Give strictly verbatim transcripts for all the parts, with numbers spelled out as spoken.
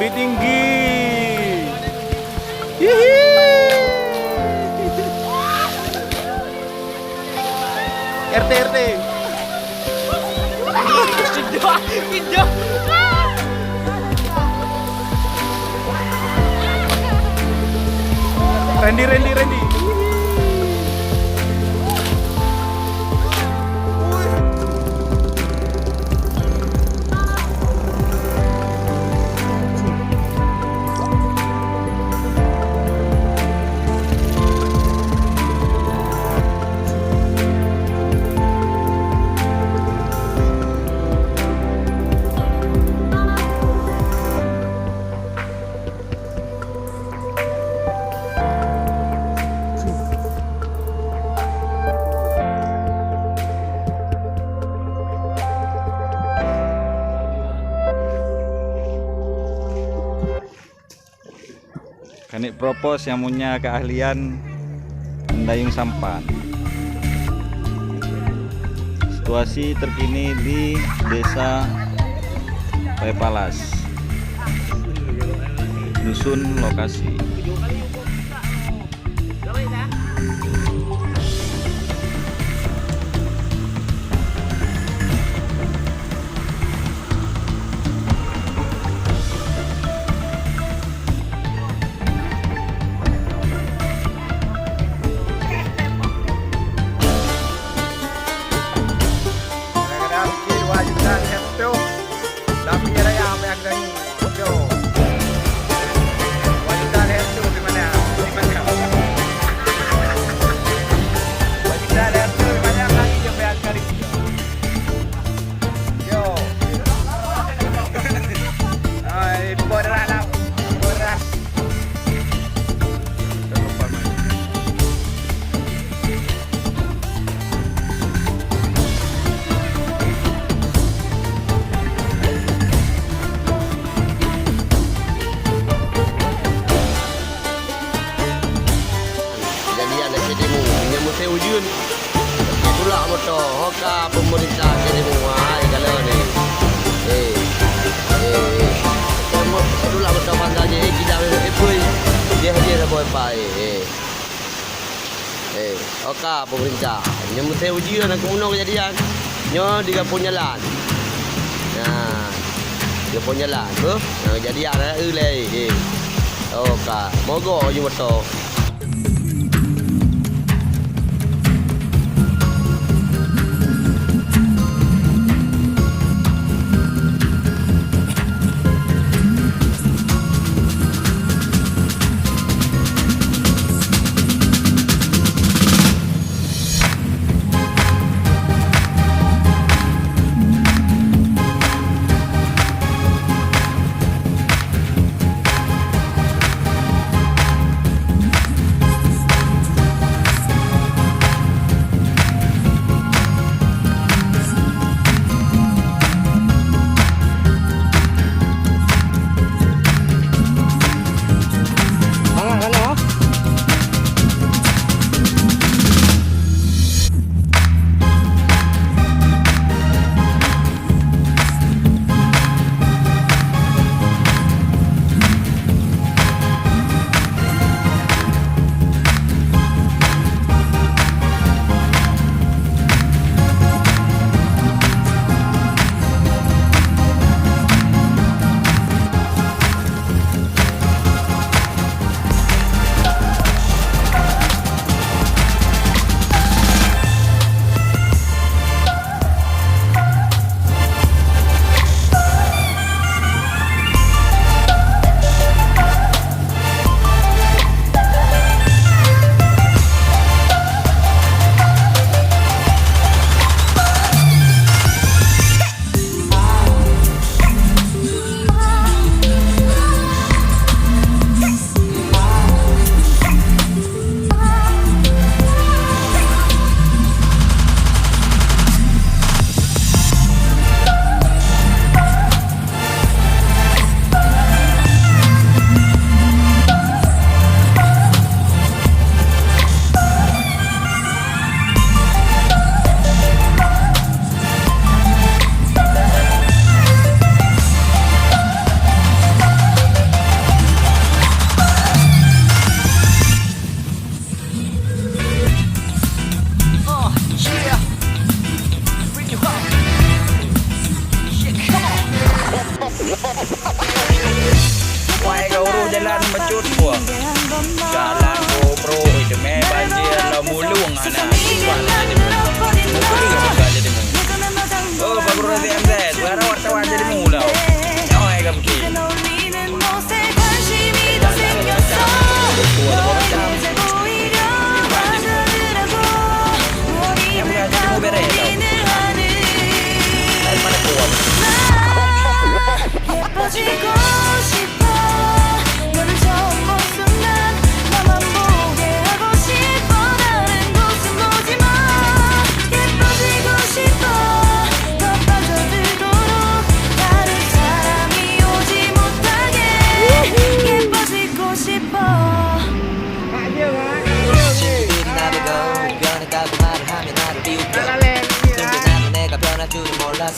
Tinggi. Hihi. R T, R T. Randy, Randy, Randy. Keuneuk propose nyang punya keahlian mendayung sampan. Situasi terkini di Desa Paipalas, Dusun Lokasi. Kadang-kadang bikin wajib dan laptop. Tapi raya apa yang gani? Yo. Wajib dan laptop di mana? Di mana? Wajib dan laptop di mana? Kali je bayar kali. Yo. Ai, berat lah. Berat. Jadi ada ketimu, menyambut saya ujeuen. Tulak moto, ho ka pemerintah ketimu, hai, kalau ni. Eh, eh, eh. Tulak moto bangga je, eh, kita, eh, pui. Dia, dia dah boy pai, eh. Eh, oka pemerintah. Nyoe meusti uji na keumeunong kejadian. Nyoe di gampông jalan. Nah, gampông jalan tu. Nah, kejadian na ulai. Eh. Oka, mogok uji moto.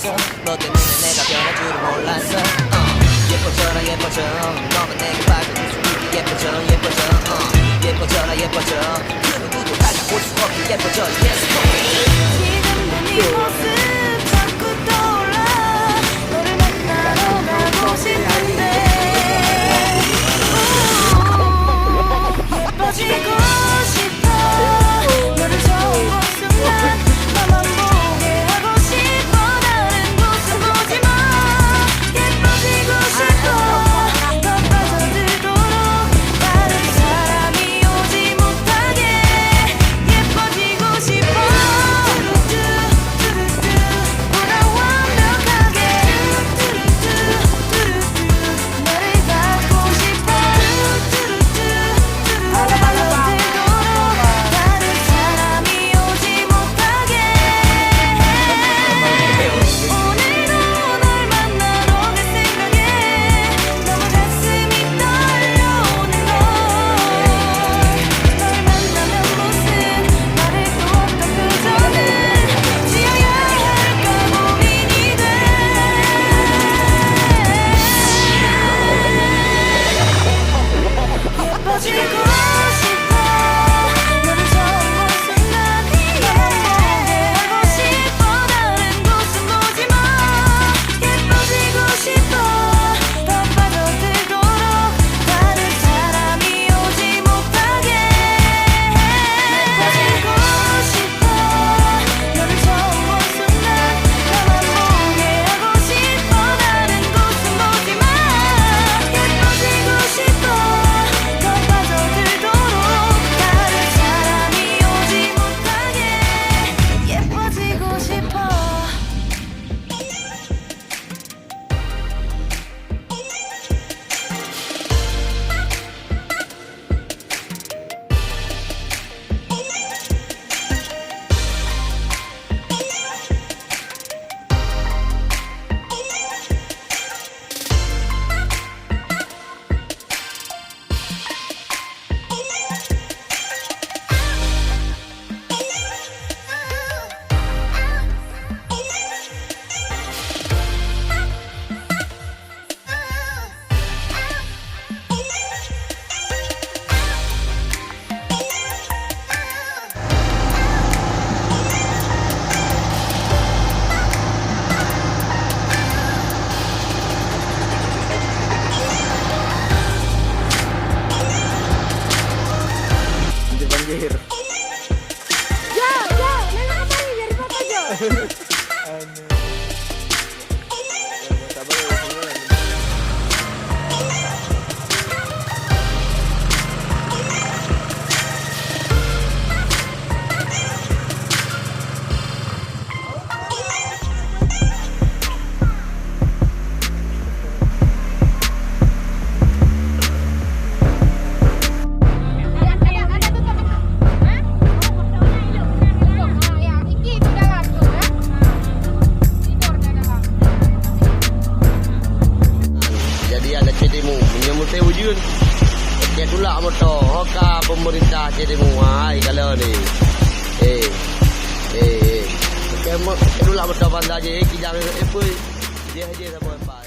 너 때문에 내가 변할 줄은 몰랐어. 어, 예뻐져라, 예뻐져. 너만 내게 빠져들 수 있게 예뻐져, 예뻐져. 어, 예뻐져라, 예뻐져. 그 누구도 다가올 수 없게 예뻐져. Yes, come on. 지금 내 네 모습 자꾸 떠올라. 너를 만나러 가고 싶은데. 오, 예뻐지고 싶어. 너를 처음 본 순간 너만 보게 하고 싶어. 다른 곳은 보지 마. 예뻐지고 싶어. 더 빠져들도록 다른 사람이 오지 못하게. 예뻐지고 싶어. 뚜루뚜, 뚜루뚜. 보다 완벽하게. 뚜루뚜, 뚜루뚜. 너를 갖고 싶어. 뚜루뚜, 뚜루̈. 다른 사람이 오지 못하게. 오늘도 널 만나러 갈 생각에 너무 가슴이 떨려오는 걸. 널 만나면 무슨 말을 또 어떤 표정을 지어야 할까 고민이 돼. 예뻐지고 싶어. 너를 처음 본 순간 너만 보게 하고 싶어. 다른 곳은 보지 마. 예뻐지고 싶어. 더 빠져들도록 다른 사람이 오지 못하게. 예뻐지고 싶어. 너를 처음 본 순간 너만 보게 하고 싶어. 다른 곳은 보지 마. 예뻐지고 싶어. 더 빠져들도록 다른 사람이 오지 못하게. 예뻐지고 싶어. Banjir, banjir. Ya, ya, memang apa ni? Dari mana aja? Aneh. Jadi ada cedemu, meunyoe meuté ujeuen, keu tulak moto, ho ka pemerintah cedemu, hai kalau ni. Eh, eh, eh. Keu mo-, keu tulak moto banda je, eh, kijang, eh, pui. Dia je sama empat.